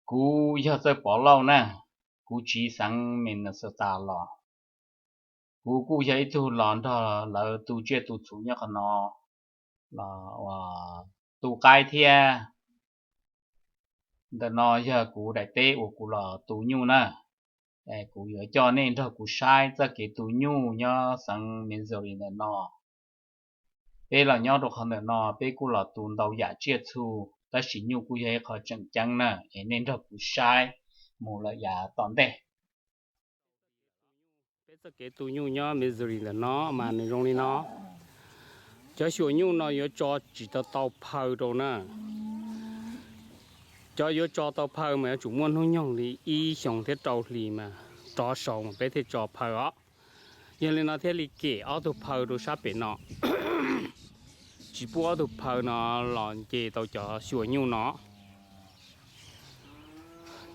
Kuv yog Txawj Pov Lauj na, kuv tsiv xeev Minnesota los. Kuv kuj yog ib tug los nrog lawv tu tsiaj tu txhu nyob qhov no los ua tu qaib thiab. Ntawm no yog kuv daim teb uas kuv los tu nyuj na. Kuv yuav coj nej nrog kuv saib txoj kev tu nyuj nyob xeev Missouri ntawm no. Peb los nyob rau qhov ntawm no peb kuj los tu ntau yam tsiaj txhu, tab sis nyuj kuj yog ib qho tseem ceeb na, es nej nrog kuv saib mus lawm yav tom ntej. Peb txoj kev tu nyuj nyob Missouri ntawm no mas nws zoo li no. Cov xyuas nyuj no yuav tso tsis tau tau phaw rau na. Cov yuav tso tau phaw mas yuav tsum muaj hnub nyoog li ib xyoos thiab rau hlis mas rov saud mas peb thiaj tso phaw os. Yog li no thiaj li kem ob tug phaw rau sab pem no, tsis pub ob tug phaw no los nce tau cov xyuas nyuj no.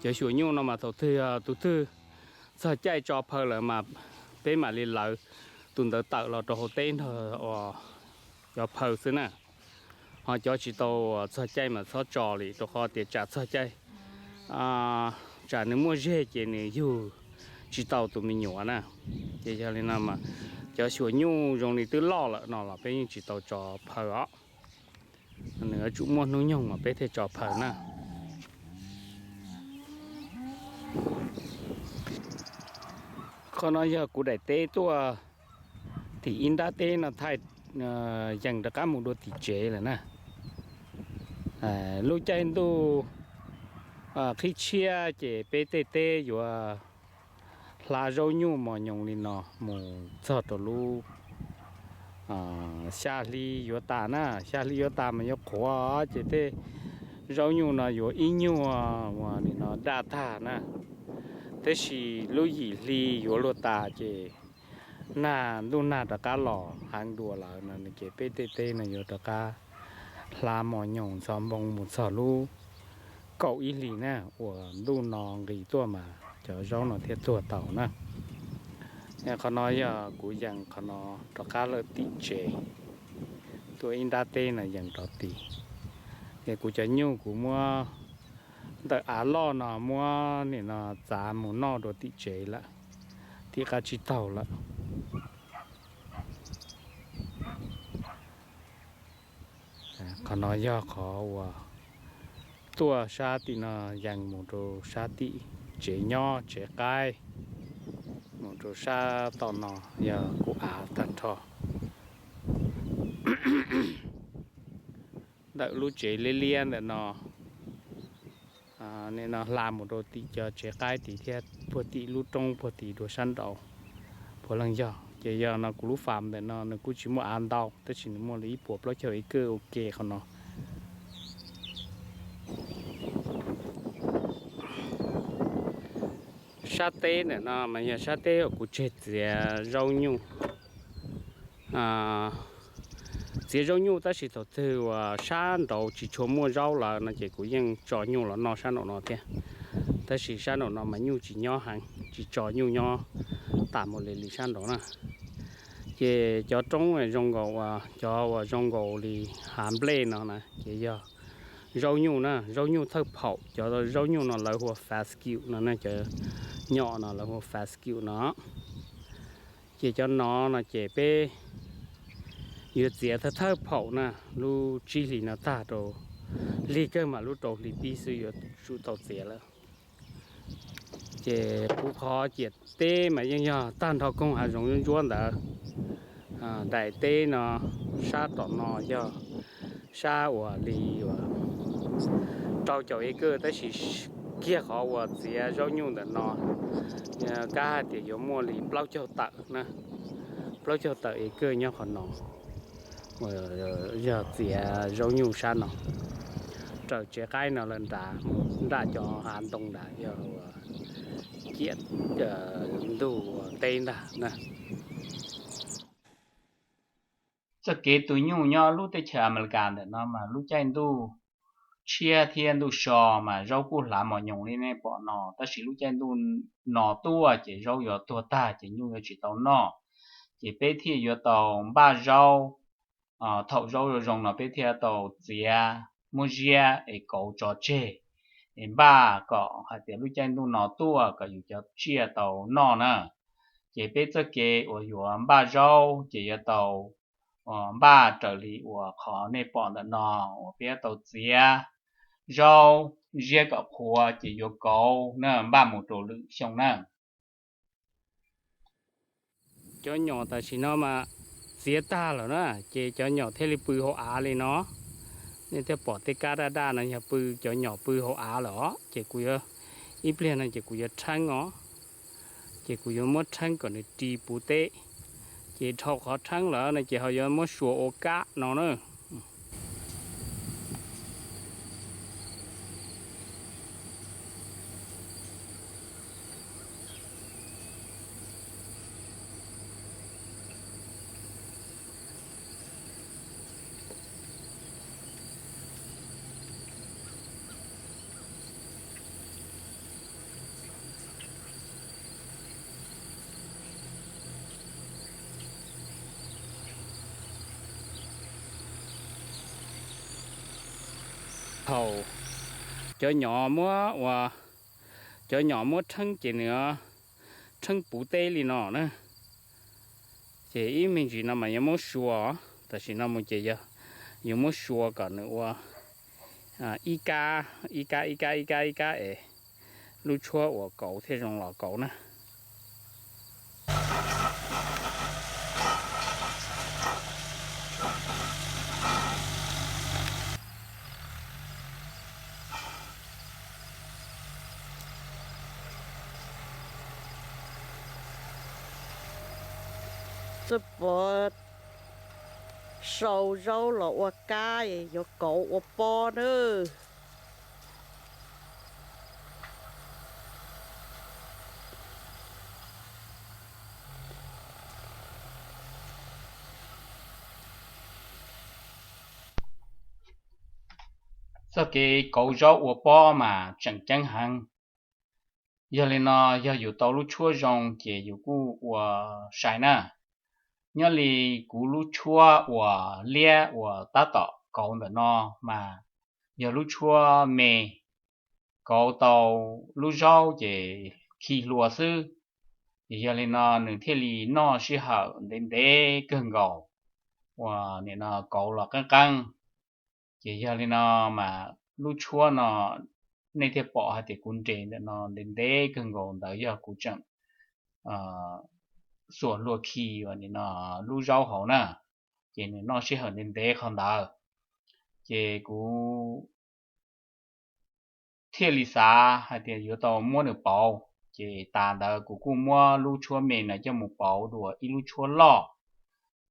Cov xyuas nyuj no mas thaum twg tus twg txog caij tso phaw lawm mas peb mam li lawv tus ntawd tawm los rau hauv teb nrog cov phaw xwb na. Ho cov tsis tau txog caij mas txhob tso li, rau qhov tias tsam txog caij, tsam nws muaj zeg ces nws yug tsis tau tus me nyuam na. Ces yog li no mas cov xyuas nyuj zoo li twb loj lawm no los peb yeej tsis tau tso phaw os. Nws yuav tsum muaj hnub nyoog mas peb thiaj tso phaw na. Qhov no yog kuv daim teb tuaj tim ib nrab teb no thaij, yees rov qab mus dua tim tsev lawm na. Lub caij ntuj qhib tshiab ces peb tej teb yuav hla zaub nyuj mos nyoos li no mus txog rau lub xya hli yuav tas na. Xya hli yuav tas mas yuav qhuav ces tej zaub nyuj no yuav ib nyuag uas nim no daj tag na. Tab sis lub yim hli yuav luag tas ces nag, ntuj nag rov qab los heev dua lawm no ces peb tej teb no yuav rov qab hla mos nyoos ntxhov npoo mus txog lub kaum ib hlis na uas ntuj no nqis tuaj mas cov zaub no thiaj tuag tau na. Qhov no yog kuv yees qhov no rov qab lawm tim tsev, tuaj ib nrab teb no yees rov tid. Es kuv cov nyuj kuv muab ntawm av loj no muab nim no txav mus noj dua tim tsev lawm, tim qab tsib taug lawm. Qhov no yog qhov uas tuaj sab tim no yees mus rau sab tim tsev nyob tsev qaib, mus rau sab tom no yog kuv av tag nrho. Ntawm lub tsev liab liab ntawm no, nim no hla mus rau tim cov tsev qaib tid thiab puag tim lub roob puag tim dua sab nraud puav leej yog. Ces yog no kuv lub fam ntawm no nws kuj tsis muaj av ntau tab sis nws muaj li ib puas plaub caug acre ua ke qhov no. Sab teb ntawm no mas yog sab teb uas kuv tseg txiav zaub nyuj. Txiav zaub nyuj tab sis thaum twg uas sab nraud tsis tshua muaj zaub lawm no ces kuv yeej tso nyuj los noj sab nraum no thiab. Tab sis sab nraum no mas nyuj tsis nyob heev, tsis tso nyuj nyob tas mus li li sab nraud na. Ces cov roob zoo nkaus, cov uas zoo nkaus li hav nplej no na ces yog zaub nyuj na, zaub nyuj thawj phaum. Cov zaub nyuj no lawv hu ua fescue no, cov nyom no lawv hu ua fescue no. Ces cov no no ces peb yuav txiav thawj thawj phaum na, lub tsib hlis no tag rau lig kawg mas lub rau hli pib xwb yuav tsum tau txiav lawm. Ces kuv qhov ciam teb mas yeej yog tag nrho koog hav zoov ntsuab ntawd. Daim teb no sab tom no yog sab uas li uas rau caum acre tab sis kiag qhov uas txiav zaub nyuj ntawm no kab hais tias yuav muaj li plaub caug tawm na, plaub caug tawm acre nyob qhov no. Yog txiav zaub nyuj sab no raws tsev qaib no lawm nrad mus nram cov hav ntoo nrad yog ciam ntug teb ntag na. Txoj kev tu nyuj nyob lub teb chaws Amelikas ntawm no mas lub caij ntuj tshiab thiab ntuj so mas zaub kuj hlav mos nyoos li nej pom no, tab sis lub caij ntuj no tuaj ces zaub yuav tuag tag ces nyuj yuav tsis tau noj. Ces peb thiaj yuav tau npaj zaub, thaum zaub zoo zoo no peb thiaj tau txiav muab ziab es kauv tso tseg. es npaj kom hais tias lub caij ntuj no tuaj kom yus cov tsiaj tau noj na. Ces peb txoj kev uas yuav npaj zaub ces yuav tau npaj raws li uas qhov nej pom ntawm no uas peb tau txiav zaub ziab kom qhuav ces yuav kauv na, npaj mus rau lwm xyoo na. Cov nyom tam sim no mas txiav tag lawm na, ces cov nyom thiaj li pw hauv av li no. Nej thiaj pom tej kab daj daj no yog pw, cov nyom pw hauv av lawm os. Ces kuv yuav, ib pliag no ces kuv yuav rheeb os, ces kuv yuav muab rheeb kom nws ris puv teb. Ces dhau qhov rheeb lawm no ces ho yuav muab sua ua kab no na. Thaum cov nyom muab ua, cov nyom muab rheeb ces nws rheeb puv teb li no na. Ces ib me ntsis no mas yuav muab sua, tam sim no mus ces yog yuav muab sua kom nws ua ib kab ib kab ib kab ib kab ib kab es lub tshuab uas kauv thiaj zoo los kauv na. Txawj pov sau zaub los ua kab yuav kauv ua pob nawb. Txoj kev kauv zaub ua pob mas tseem ceeb heev. Yog li no, yog yus tau lub tshuab zoo ces yus kuj ua sai na. Nyob li kuv lub tshuab uas liab uas tab tom kauv ntawm no mas yog lub tshuab me, kauv tau lub zaub ces khi hlua xwb. Ces yog li no nws thiaj li noj sij hawm ntev ntev kawg nkaus uas nim no kauv los qeeb qeeb. Ces yog li no mas lub tshuab no nej thiaj pom hais tias kuv nres ntawm no ntev ntev kawg nkaus ntawd yog kuv tseem xuas hlua khi uas nim no lub zaub hauv na, ces nws noj sij hawm ntev ntev qhov ntawd. Ces kuv thiaj li xav hais tias yuav tau muab nws pauv. Ces tas ntawd kuv kuj muab lub tshuab me no coj mus pauv dua ib lub tshuab loj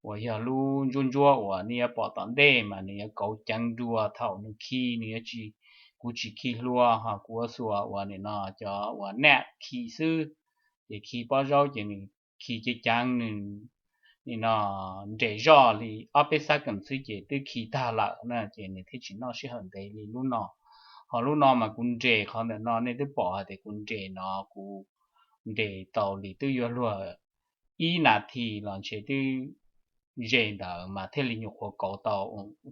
uas yog lub ntsuab ntsuab uas nej yuav pom tom ntej mas nws yuav kauv ceev dua thaum nws khi, nws yuav tsis, kuv tsis khi hlua ho kuv yuav xuas uas nim no cov uas naj khi xwb. Ces khi pob zaub ces nws khi ceev ceev, nws nim no nres zoj li ob peb xab kees xwb ces twb khi tag lawm na, ces nws thiaj tsis noj sij hawm ntev li lub no. Ho lub no mas kuv nres qhov ntawm no nej twb pom hais tias kuv nres no kuv nres tau li twb yuav luag ib nas this los ntshe twb ze ntawd mas thiaj li nyuam qhuav kauv tau,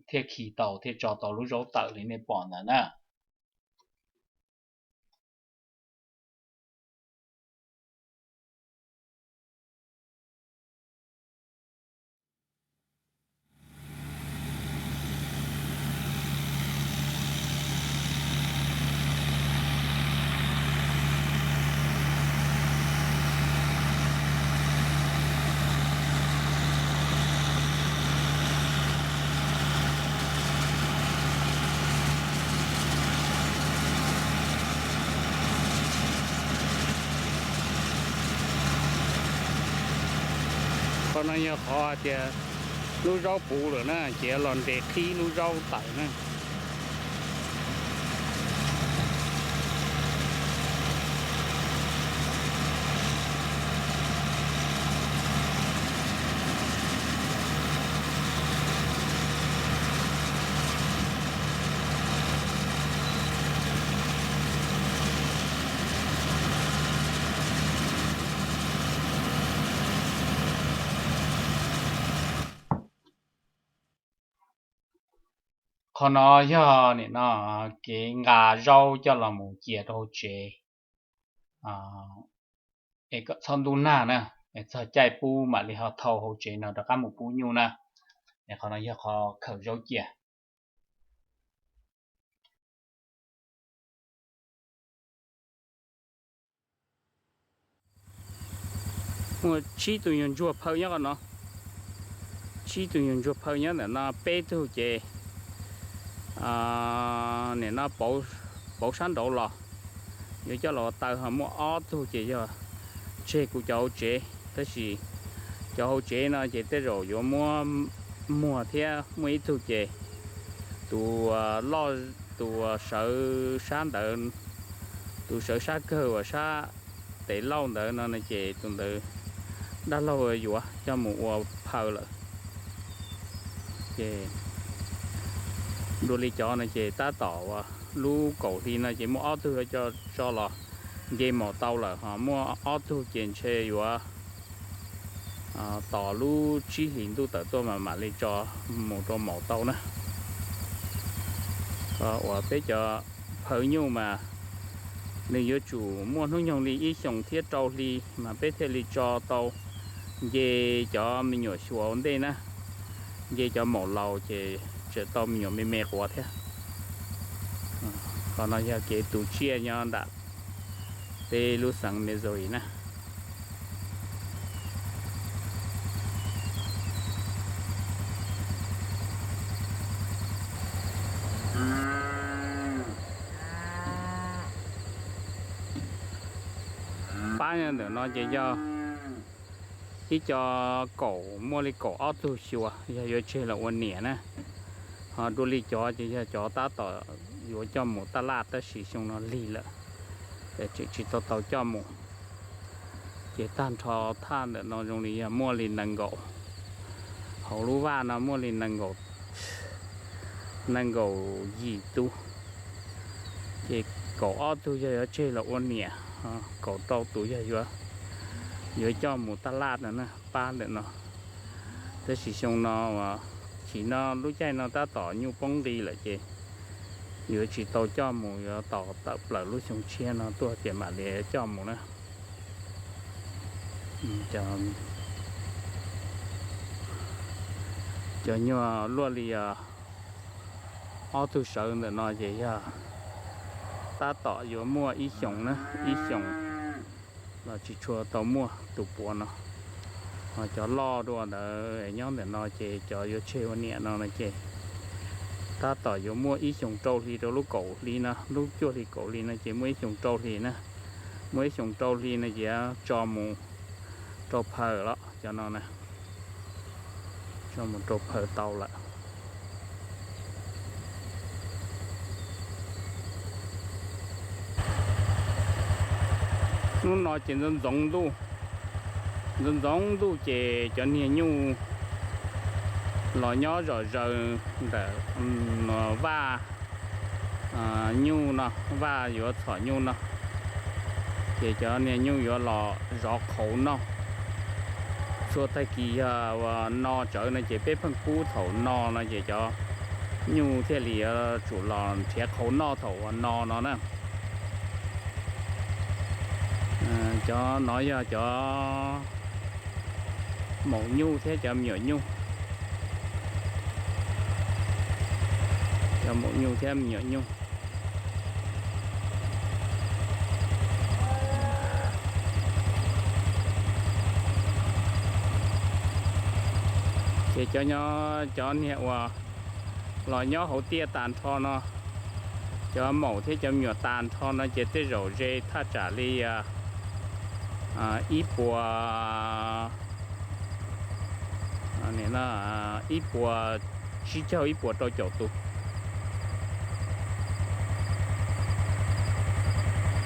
thiaj khi tau thiaj tso tau lub zaub tawm li nej pom ntawd na. Qhov no yog qhov hais tias lub zaub puv lawm na, ces los nres qhib lub zaub tawm na. Qhov no yog nim no kev nqa zaub coj los mus cia rau hauv tsev, es kom txhob ntub nag na, es txog caij pub mam li ho thau hauv tsev no rov qab mus pub nyuj na. Es qhov no yog qhov khaws zaub cia. Muaj tsib tus nyuag ntsuag phaw nyob qhov no, tsib tus nyuag ntsuag phaw nyob ntawm no, peb tug ces nim no pauv sab nraud los, yuav coj los ua taw, ho muaj ob tug ces yog tseg kuv cov hauv tsev. Tab sis cov hauv tsev no ces tej zaum yuav muab muag thiab, muaj ib tug ces tus loj, tus sawv sab ntawd, tus sawv sab kawg uas sab tes lauj ntawd no ces tus ntawd dab laug yuav coj mus ua phaw lawm. Ces dua li cov no ces tab tom lub kaum hli no ces muaj ob tug yuav tso los nce maum tau lawm, ho muaj ob tug ces ntshe yuav tos lub tsib hlis ntuj tawm tuaj mas mam li tso mus rau maum tau na. Uas peb cov phaw nyuj mas nws yuav tsum muaj hnub nyoog li ib xyoos thiab rau hli mas peb thiaj li tso tau nce cov me nyuam xyuas ua ntej na. Nce cov maum laus ces tseem tau me nyuam me me quav thiab. Qhov no yog kev tu tsiaj nyob nram peb lub xeev Missouri na. Pab ntawm no ces yog ib co kaum, muaj li kaum ob tug xyuas yog yuav tseg los ua niam na. Ho dua li cov ces yog cov tab tom yuav coj mus taj laj tab sis xyoo no lig lawm, tseem tsis tau tau coj mus. Ces tag nrho thaj ntawm no zoo li yog muaj li nees nkaum, hauv lub vaj no muaj li nees nkaum, nees nkaum yim tus. Ces kaum ob tug yog yuav tseg los ua niam, kaum rau tus yog yuav coj mus taj laj no na, pab ntawm no. Tab sis xyoo no, chim no lub caij no tab tom nyuj poob nqi lawm ces yuav tsis tau coj mus, yuav tos tawm plaws lub xyoo tshiab no tuaj ces mam li coj mus na. Cov nyuag luaj li ob tug sawv ntawm no ces yog tab tom yuav muaj ib xyoos na, ib xyoos los tsis tshua tau muaj tus puav no. Ho cov loj dua ntawd nyob ntawm no ces cov yuav tseg ua niam no no ces tab tom yuav muaj ib xyoos rau hli rau lub kaum hli no, lub cuaj hli kaum hli no ces muaj ib xyoos rau hli na. Muaj ib xyoos rau hli no ces tso mus rau phaw los cov no na, tso mus rau phaw tau lawm. Hnub no ces ntxoov ntxoov ntuj, ntxoov ntxoov ntuj ces cov niag nyuj los nyob zom zaws ntawm vaj nyuj no, vaj yuav txhom nyuj no, ces cov niag nyuj yuav los zov qhauv noj. Txhua tag kis yog uas no tsawv no ces peb pheej kub thaum no no ces cov nyuj thiaj li yuav tsum los nrhiav qhauv noj thaum uas no no na. Cov no yog cov maum nyuj thiab cov me nyuam nyuj. Cov maum nyuj thiab me nyuam nyuj. Ces cov, cov niag uas los nyob hauv tiaj tas nrho no, cov maum thiab cov me nyuam tas nrho no ces tej zaum ze thaj tsam li ib puas, ib puas tsib caug ib puas rau caum tus.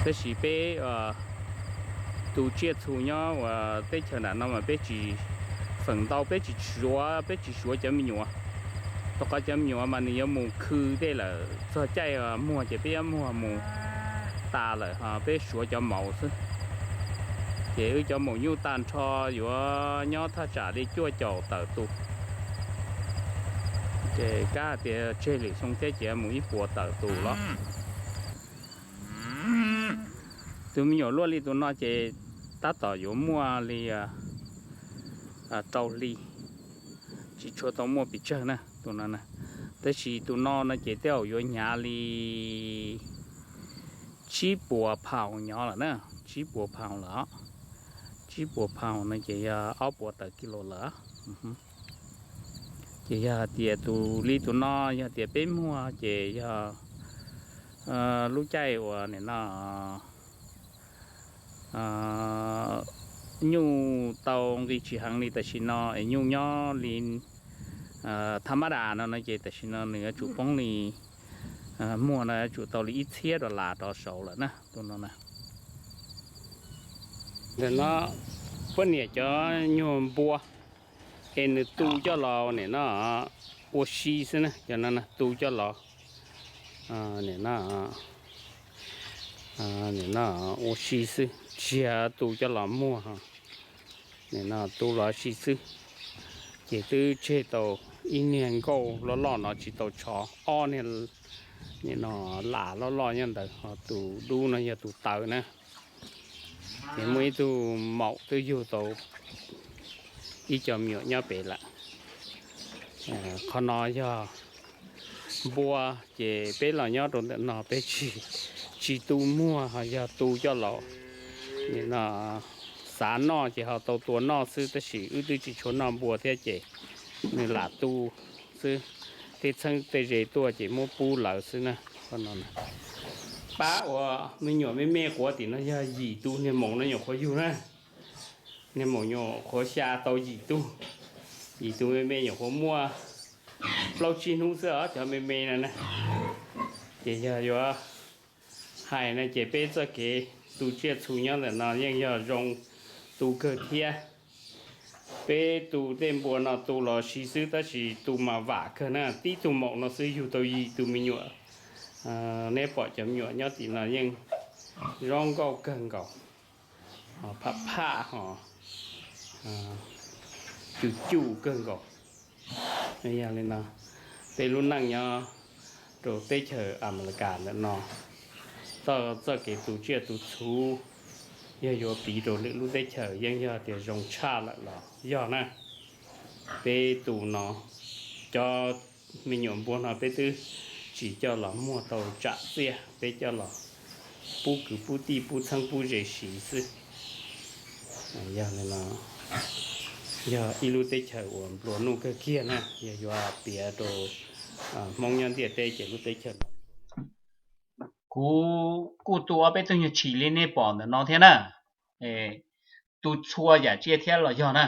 Tab sis peb tus tsiaj txhu nyob uas teb chaws nram no mas peb tsis, feem ntau peb tsis suav, peb tsis suav cov me nyuam. Rau qhov cov me nyuam mas nws yuav mus khw tej lawm, txog caij muag ces peb yuav muag mus tas lawm, peb suav cov maum xwb. Ces wb cov maum nyuj tag nrho yuav nyob thaj tsam li cuaj caum tawm tus. Ces kab hais tias tseg lwm xyoo thiab ces mus ib puas tawm tus los. Tus me nyuam luaj li tus no ces tab tom yuav muaj li rau hli, tsis tshua tau muaj pes tsawg na tus no na. Tab sis tus no no ces tej zaum yuav hnyav li tsib puas phaus nyob lawm na, tsib puas phaus lawm. Tsib puas phaus no ces yog ob puas tawm kis lus lawm. Ces yog hais tias tus li tus no yog tias peb muag ces yog lub caij uas nim no nyuj tau nqi tsis heev li tam sim no es nyuj nyob li tha mab das no no ces tam sim no nws yuav tsum poob li, muag no yuav tsum tau li ib txhiab dollar rov saud lawm na tus no na. Ntawm no poj niam cov nyuag npua es nws tu coj los nim no ua si xwb na, cov no tu coj los nim no ua si xwb, tsis tu coj los muag. Nim no tu los si xwb, ces twb tseg tau ib niag nkauj loj loj no tsis tau tshov, ob niag nim no lam loj loj nyob ntawd, ho tus dub no yog tus tawv na. Ces muaj ib tug maum twb yug tau ib co me nyuam nyob pem lawm. Qhov no yog npua, ces peb los nyob rau ntawm no peb tsis, tsis tu muag, ho yog tu coj los nim no xav noj ces ho tau tua noj xwb, tab sis wb twb tsis tshua noj npua thiab ces nws lam tu xwb, tej txheeb tej ze tuaj ces muab pub lawv xwb na. Pab ua me nyuam me me quav tim no yog yim tus niag maum no nyuam qhuav yug na. Niag maum nyuam qhuav xya tau yim tug, yim tug me me nyuam qhuav muaj plaub tsib hnub xwb os, cov me me no na. Ces yog yuav hais no ces peb txoj kev tu tsiaj txhu nyob ntawm no yeej yog zoo tu kawg thiab. Peb tu tej npua no tu los si xwb tab sis tu mas vam kawg na, tib tug maum no xwb yug tau yim tus me nyuam. Neb pom cov me nyuam nyob tim no yeej zoo nkauj kawg nkaus, ho pham pham ho cuj cuj kawg nkaus. Yog li no, peb lub neej nyob rau teb chaws Amelikas ntawm no, txoj, txoj kev tu tsiaj tu txhu yog yuav piv rau lwm lub teb chaws yeej yog tias zoo tshaj lawm los yog na. Peb tu no, cov me nyuam npua no peb twb tsis coj los muag tau tsam txiaj, peb coj los pub kwv pub tij pub txheeb pub ze siv xwb. Yog li no, yog ib lub teb chaws uas nplua nuj kawg kiag na, yog yuav piav rau Hmoob nyob ntiaj teb ces lub teb chaws no. Kuv kuj tu ob peb tug nyuag tshis li nej pom ntawm no thiab na. Tu txhua yam tsiaj thiab los yog na.